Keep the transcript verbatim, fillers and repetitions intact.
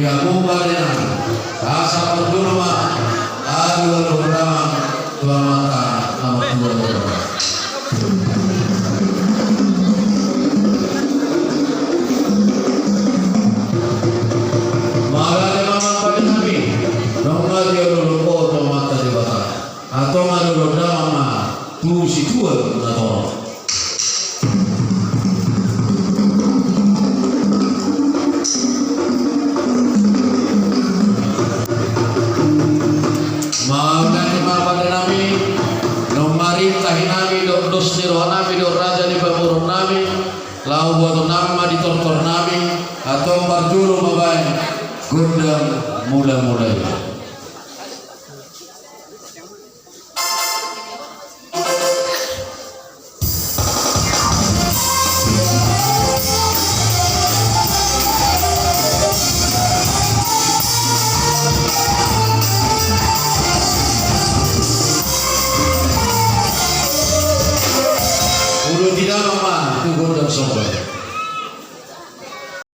Mauliate ma, asa parjolo ma alualu damang tu Amanta na martua Debata. Mauliate ma amang pande nami, naung dialualu ho tu Amanta Debata. Antong alualu damang ma tu situan na torop. Mauliate ma pande nami, naung maritahi nami dohot dos ni roha nami dohot raja ni pamoruon nami, laho buaton nami ma di tortor nami, antong parjolo ma baen gondang mula-mula i. Uduti damang ma tu gondang somba.